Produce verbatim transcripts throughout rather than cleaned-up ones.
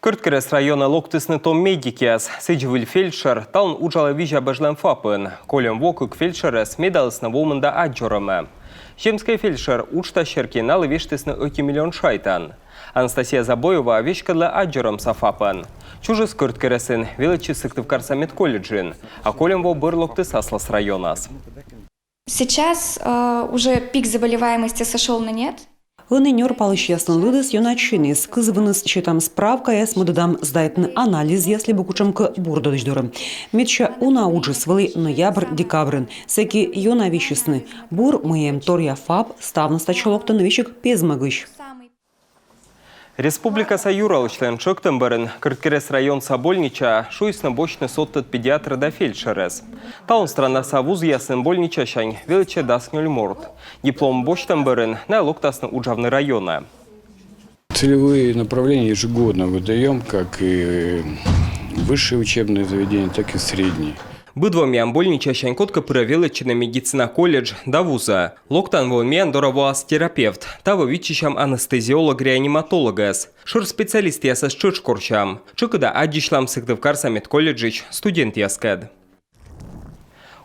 Кӧрткерӧс районӧ локтісны том медикъяс. Сідз, выль фельдшер талун уджалӧ Визябӧжлӧн ФАП-ын. Кольӧм во кык фельдшерӧс медалісны во мында аддзорӧмӧ. Земскӧй фельдшер уджтас серти налы вештісны ӧти миллион шайтан. Анастасия Забоева веськӧдлӧ аддзорӧмсӧ ФАП-ын. Чужис Кӧрткерӧсын, велӧдчис Сыктывкарса медколледжын, а кольӧм во бӧр локтіс аслас районас. Сейчас э, уже пик заболеваемости сошел на нет. Ӧні нёрпалысьяслӧн лыдыс ёна чиніс. Кызвыныс сетам справкаяс, мӧдӧдам сдайтны анализъяс либӧ кутшӧмкӧ бурдӧдысь дорӧ. Медся уна уджыс вӧлі ноябрь-декабрын. Сэки ёна висисны. Бур, мый эм торъя ФАП, ставныс татчӧ локтӧны весиг Пезмӧгысь. Республикаса юралысьлӧн тшӧктӧм бӧрын Кӧрткерӧс районса больничаӧ шуисны босьтны содтӧд педиатр да фельдшерӧс. Талун странаса вузъясын больничасянь велӧдчӧ дас нёль морт. Диплом босьтӧм бӧрын найӧ локтасны уджавны районӧ. Целевые направления ежегодно выдаём, как и высшие учебные заведения, так и средние. Быд во миян больничасянь кодкӧ пырӧ велӧдчыны медицина колледж да вузӧ. Локтан воын миян дорӧ воас терапевт, таво виччысям анестезиолог-реаниматологӧс. Шӧр специалистъясӧс тшӧтш корсям. Тшӧкыда аддзысьлам Сыктывкарса медколледжысь студентъяскӧд.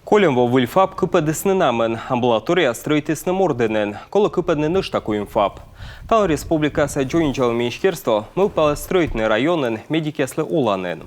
Кольӧм во выль ФАП кыпӧдісны намын, амбулатория стрӧитісны Мордінын, колӧ кыпӧдны нӧшта куим ФАП. Талун республикаса дзоньвидзалун министерство мӧвпалӧ стрӧитны районын медикъяслы оланін.